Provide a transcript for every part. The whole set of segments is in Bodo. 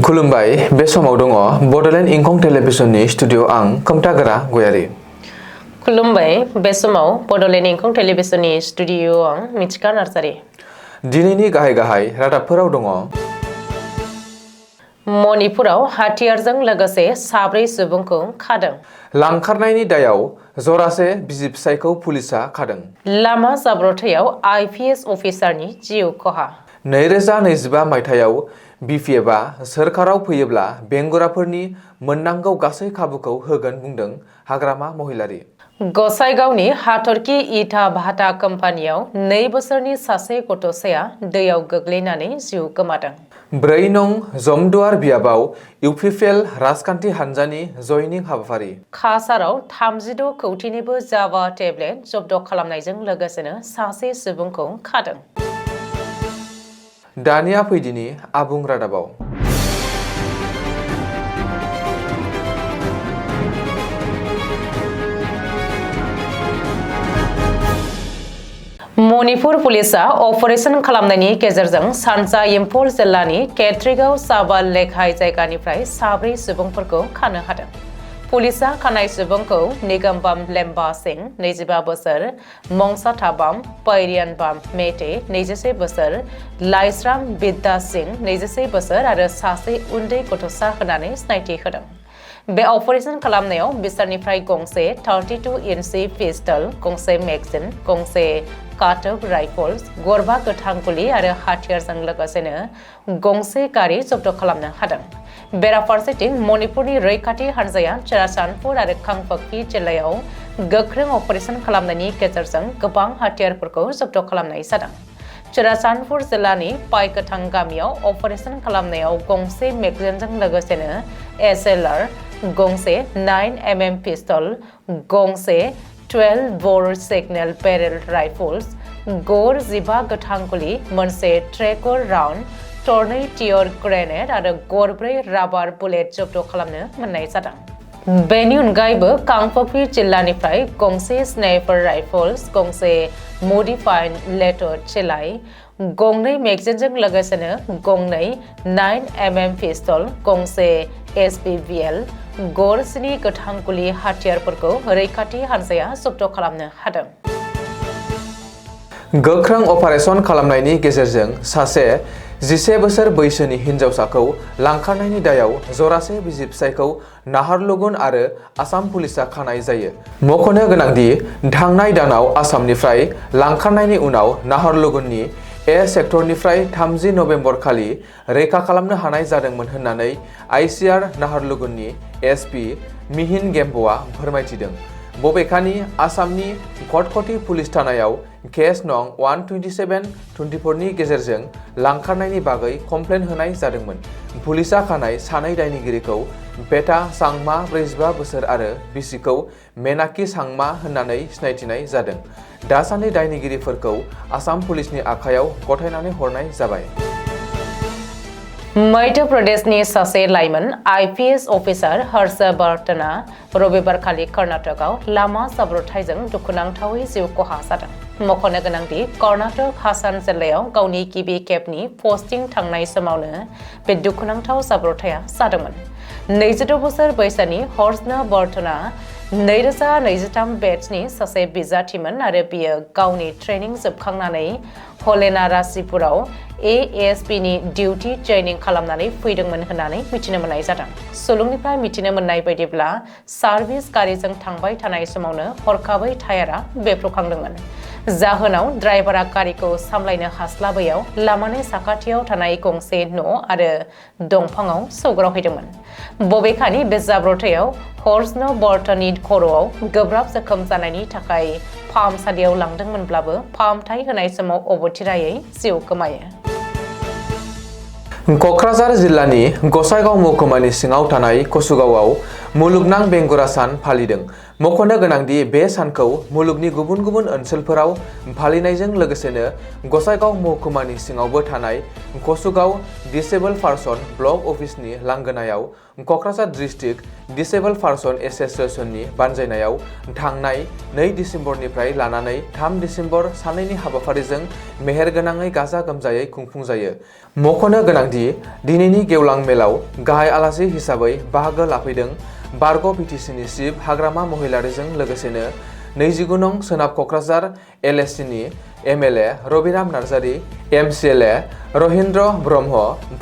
खुलुमबाय बे समाव दङ बडलेण्ड इंखं टेलिभिजननि स्टुडिअ आं खोमथागोरा गयारि। खुलुमबाय बे समाव बडलेण्ड इंखं टेलिभिजननि स्टुडिअ आं मिथिका नार्जारि। दिनैनि गाहाय रादाबफोराव दङ मणिपुराव हाथियारजों लोगोसे 4 सुबुंखौ खादों। लांखारनायनि दायाव जरासे बिसि फिसायखौ पुलिसा खादों। लामा जाब्रबथायाव IPS अफिसारनि जिउ खहा। 2025 मायथाइयाव BPFआ सोरखाराव फैयोब्ला बेंगुराफोरनि मोननांगौ गासै खाबुखौ होगोन बुंदों हाग्रामा महिलारि। गसाइगावनि हाथरखि इटा भाटा कम्पानियाव 2 बोसोरनि सासे गथ'साया दैयाव गोग्लैनानै जिउ गोमादों। 4 नं जमदुवार बियाबाव UPPL राजखान्थि हान्जानि जयनिं हाबाफारि। काछाराव 36 कौटिनिबो जावा टेब्लेट जब्द खालामनायजों लोगोसेनो सासे सुबुंखौ खादों। दानिया फैदिनि आबुं रादाबाव। मणिपुर पुलिसा अपारेशन खालामनायनि गेजेरजों सानजा इम्फल जिल्लानि केट्रिगाव साबा लेखाय जायगानिफ्राय 4 सुबुंफोरखौ खानो हादों। पुलिसा खानाय सुबुंखौ निगमबाम लेम्बा सिंह 25 बोसोर, मंसा थाबाम पैरियानबाम मेटे 21 बोसोर, लाइस्राम बिद्दा सिंह 21 बोसोर आरो सासे उन्दै गथ'सा होनानै सिनायथि होदों। बे अपारेशन खालामनायाव बिसोरनिफ्राय गंसे 32 इन्सि पिस्टल, गंसे मेगजिन, गंसे काटब राइफल्स, गरबा गोथां गुलि आरो हाथियारजों लोगोसेनो गंसे गारि जब्द खालामनो हादों। बेराफारसेथिं मणिपुरनि रैखाथि हान्जाया चुराचान्दपुर आरो कांपक्ति जिल्लायाव गोख्रों अपारेशन खालामनायनि गेजेरजों गोबां हाथियारफोरखौ जब्द खालामनाय जादों। चुराचान्दपुर जिल्लानि पाइकथां गामियाव अपारेशन खालामनायाव गंसे मेगजिनजों लोगोसेनो SLR, गंसे 9mm पिस्टल, गंसे 12 बोर सिगनेल बेरेल राइफल्स, गर 15 गोथां गुलि, मोनसे ट्रेकर राउन्ड, 2 टियर ग्रेनेड आरो गरब्रै राबार बुलेट जब्द खालामनो मोननाय जादों। बेनि अनगायैबो कांपक्ति जिल्लानिफ्राय गंसे स्नाइपार राइफल्स, गंसे मडिफाइड लेटर चिलाई, गंनै मेगजिनजों लोगोसेनो गंनै 9mm पिस्टल, गंसे SPBL, गर 7 गोथां गुलि हाथियारफोरखौ रैखाथि हान्जाया जब्द खालामनो हादों। गोख्रों अपारेशन खालामनायनि गेजेरजों सासे 11 बोसोर बैसोनि हिनजावसाखौ लांखारनायनि दायाव जरासे बिसि फिसायखौ नाहारलुगुन आरो आसाम पुलिसा खानाय जायो। मख'नो गोनांदि थांनाय दानाव आसामनिफ्राय लांखारनायनि उनाव नाहारलुगुननि A सेक्टरनिफ्राय 30 नभेम्बर खालि रैखा खालामनो हानाय जादोंमोन होननानै ICR नाहारलुगुननि SP मिहिन गेम्ब'आ फोरमायथिदों। बबेखानि आसामनि खटखटी पुलिस थानायाव केस नं 127/24 नि गेजेरजों लांखारनायनि बागै कमप्लेन होनाय जादोंमोन। पुलिसा खानाय सानै दायनिगिरिखौ बेटा सांमा 45 बोसोर आरो बिसिखौ मेनाकी सांमा होननानै सिनायथिनाय जादों। दासान्दि दायनिगिरिफोरखौ आसाम पुलिसनि आखायाव गथायनानै हरनाय जाबाय। मध्य प्रदेशनि सासे लाइमोन IPS अफिसार हर्षवर्धना रबिबारखालि कर्नाटकआव लामा जाब्रबथायजों दुखुनांथावै जिउ खहा जादों। मख'नो गोनांदि कर्नाटक हासान जिल्लायाव गावनि गिबि खेबनि पस्टिं थांनाय समावनो बे दुखुनांथाव जाब्रबथाया जादोंमोन। 22 बोसोर बैसोनि हर्षवर्धना 2023 बेचनि सासे बिजाथिमोन आरो बियो गावनि ट्रेनिं जोबखांनानै हलेनारासिपुराव ASPनि डिउटि ट्रेनिं खालामनानै फैदोंमोन होननानै मिथिनो मोननाय जादों। सुलुंनिफ्राय मिथिनो मोननाय बायदिब्ला सार्भिस गारिजों थांबाय थानाय समावनो हरखाबै टायारा बेफ्रुखांदोंमोन। जाहोनाव ड्राइभारा गारिखौ सामलायनो हास्लाबैयाव लामानि साखाथियाव थानाय गंसे न' आरो दंफाङाव सौग्रावहैदोंमन। बबेखानि बे जाब्रबथायाव हर्षवर्धननि खर'आव गोब्राब जोखोम जानायनि थाखाय फाहामसालियाव लांदोंमोनब्लाबो फाहामथाय होनाय समाव अबथिरायै जिउ गोमायो। क'क्राझार जिल्लानि गसाइगाव महकुमानि सिङाव थानाय कसुगावआव मुलुगनां बेंगुरा सान फालिदों। मख'नो गोनांदि बे सानखौ मुलुगनि गुबुन गुबुन ओनसोलफोराव फालिनायजों लोगोसेनो गसाइगाव महकुमानि सिङावबो थानाय कसुगाव दिसेबल पार्सन ब्लक अफिसनि लांगोनायाव क'क्राझार डिस्ट्रिक्ट दिसेबल पार्सन एस'सिएशननि बानजायनायाव थांनाय 2 डिसेम्बरनिफ्राय लानानै 3 डिसेम्बर साननैनि हाबाफारिजों मेहेरगोनाङै गाजा गोमजायै खुंफुंजायो। मख'नो गोनांदि दिनैनि गेवलां मेलाव गाहाय आलासि हिसाबै बाहागो लाफैदों बारग' बिटिसिनि चिफ हाग्रामा महिलारिजों लोगोसेनो 29 नं सोनाब क'क्राझार एलएसिनि एमएलए रबिराम नार्जारी, एमसिएलए रहिन्द्र ब्रह्म,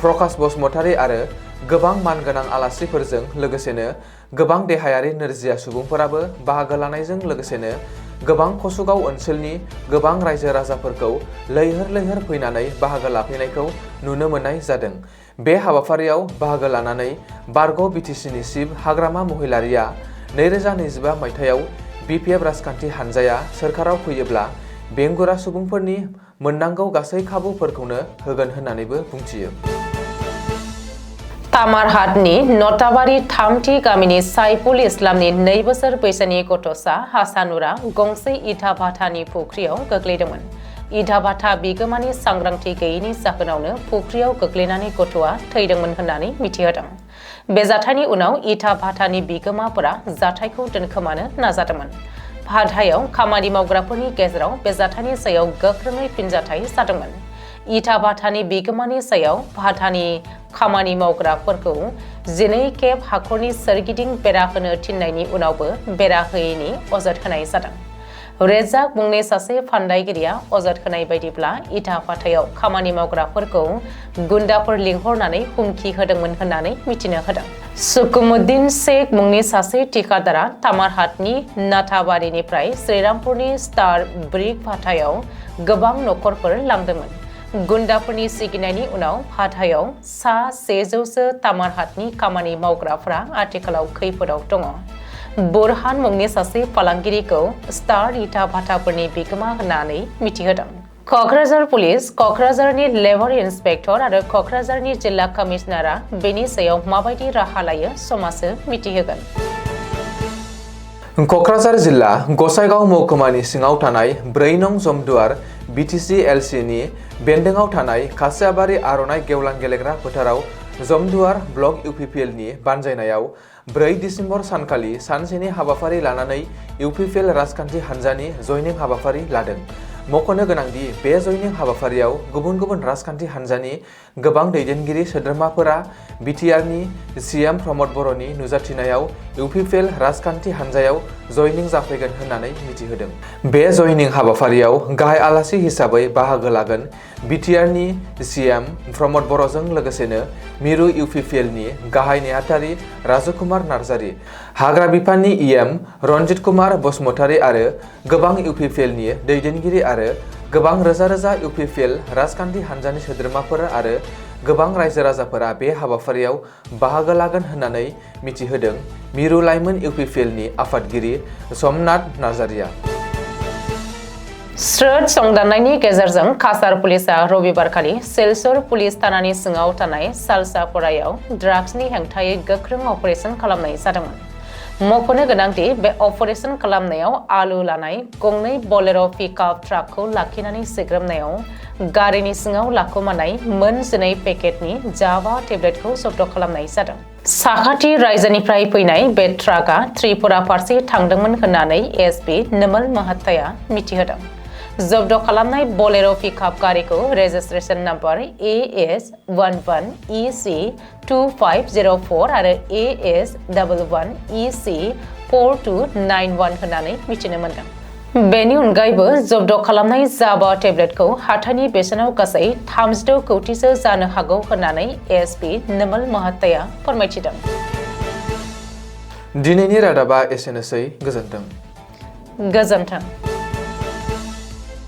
प्रकाश बसुमतारी आरो गोबां मानगोनां आलासिफोरजों लोगोसेनो गोबां देहायारि नोरजिया सुबुंफोराबो बाहागो लानायजों लोगोसेनो गोबां कसुगाव ओनसोलनि गोबां रायजो राजाफोरखौ लैहोर लैहोर फैनानै बाहागो लाफैनायखौ नुनो मोननाय जादों। बे हाबाफारियाव बाहागो लानानै बारग' बिटिसिनि चिफ हाग्रामा महिलारिया 2025 मायथाइयाव बिपिएफ राजखान्थि हानजाया सोरखाराव फैयोब्ला बेंगुरा सुबुंफोरनि मोननांगौ गासै खाबुफोरखौनो होगोन होननानैबो बुंथियो। तामारहाटनि नटाबारि 3थि गामिनि साइफुल इस्लामनि 2 बोसोर बैसोनि गथ'सा हासानुरा गंसे इटा भाटानि फुख्रियाव गोग्लैदोंमोन। इटा भाटा बिगोमानि सांग्रांथि गैयैनि जाहोनावनो फुख्रियाव गोग्लैनानै गथ'आ थैदोंमोन होननानै मिथिहोदों। बे जाथायनि उनाव इटा भाटानि बिगोमाफोरा जाथायखौ दोनखोमानो नाजादोंमोन। भाटायाव खामानि मावग्राफोरनि गेजेराव बे जाथायनि सायाव गोख्रोङै फिनजाथाय जादोंमोन। इटा भाटानि बिगोमानि सायाव भाटानि खामानि मावग्राफोरखौ 12 खेब हाखरनि सोरगिदिं बेरा होनो थिननायनि उनावबो बेरा होयैनि अजद होनाय जादों। रेजाक मुंनि सासे फानदायगिरिया अजद होनाय बायदिब्ला इटा भाटायाव खामानि मावग्राफोरखौ गुन्दाफोर लिंहरनानै हुमखि होदोंमन होननानै मिथिनो होदों। सुकुमुद्दिन शेख मुंनि सासे ठिकादारा तामारहाटनि नाथाबारिनिफ्राय श्रीरामपुरनि स्टार ब्रिक भाटायाव गोबां नखरफोर लांदोंमोन। गुन्दाफोरनि सिगिनायनि उनाव भाटायाव सा 100सो तामारहाटनि खामानि मावग्राफोरा आथिखालाव खैफोदाव दङ। बुरहान मुंनि सासे फालांगिरिखौ स्टार इटा भाटाफोरनि बिगोमा होननानै मिथिहोदों। क'क्राझार पुलिस, क'क्राझारनि लेबर इन्सपेक्टर आरो क'क्राझारनि जिल्ला कमिशनारआ बेनि सायाव माबायदि राहा लायो समाजो मिथिहोगोन। क'क्राझार जिल्ला गसाइगाव महकुमानि सिङाव थानाय 4 नं जमदुवार बिटिसि एलसिनि बेन्दोङाव थानाय खासियाबारि आर'नाइ गेवलां गेलेग्रा फोथाराव जमदुवार ब्लक इउपिपिएलनि बानजायनायाव 4 डिसेम्बर सानखालि सानसेनि हाबाफारि लानानै इउपिपिएल राजखान्थि हानजानि जयनिं हाबाफारि लादों। मख'नो गोनांदि बे जयनिं हाबाफारियाव गुबुन गुबुन राजखान्थि हानजानि गोबां दैदेनगिरि सोद्रोमाफोरा बिटिआरनि सिएम प्रमद बर'नि नुजाथिनायाव इउपिपिएल राजखान्थि हानजायाव जयनिं जाफैगोन होननानै मिथिहोदों। बे जयनिं हाबाफारियाव गाहाय आलासि हिसाबै बाहागो लागोन बिटिआरनि सिएम प्रमद बर'जों लोगोसेनो मिरु इउपिपिएलनि गाहाय नेहाथारि राजुकुमार नार्जारी, हाग्रा बिफाननि इएम रन्जित कुमार बसुमतारी आरो गोबां इउपिपिएलनि दैदेनगिरि आरो गोबां रोजा रोजा इउपिपिएल राजखान्थि हानजानि सोद्रोमाफोर आरो गोबां रायजो राजाफोरा बे हाबाफारियाव बाहागो लागोन होननानै मिथिहोदों मिरु लाइमोन इउपिपिएलनि आफादगिरि समनाथ नार्जारीया। स्रोद संदाननायनि गेजेरजों काछार पुलिसआ रबिबारखालि सिलचर पुलिस थानानि सिङाव थानाय सालसाफरायाव ड्राग्सनि हेंथायै गोख्रों अपारेशन खालामनाय जादोंमोन। मख'नो गोनांदि बे अपारेशन खालामनायाव आलु लानाय गंनै बलेर' पिकआप ट्राकखौ लाखिनानै सिग्रोमनायाव गारिनि सिङाव लाखुमानाय मोन 12 पेकेटनि जावा टेब्लेटखौ जब्द खालामनाय जादों। साखाथि रायजोनिफ्राय फैनाय बे ट्राकआ त्रिपुरा फारसे थांदोंमोन होननानै एसपि नोमल महात्ताया मिथिहोदों। जब्द खालामनाय बलेर' पिकआप गारिखौ रेजिस्ट्रेशन नम्बर AS11EC2504 आरो AS11EC4291 होननानै मिथिनो मोनदों। बेनि अनगायैबो जब्द खालामनाय जाबा टेब्लेटखौ हाथाइनि बेसेनाव गासै 36 कौटिसो जानो हागौ होननानै एसपि नोमल महात्ताया फोरमायथिदों। दिनैनि रादाबा एसेनोसै। गोजोन्थों।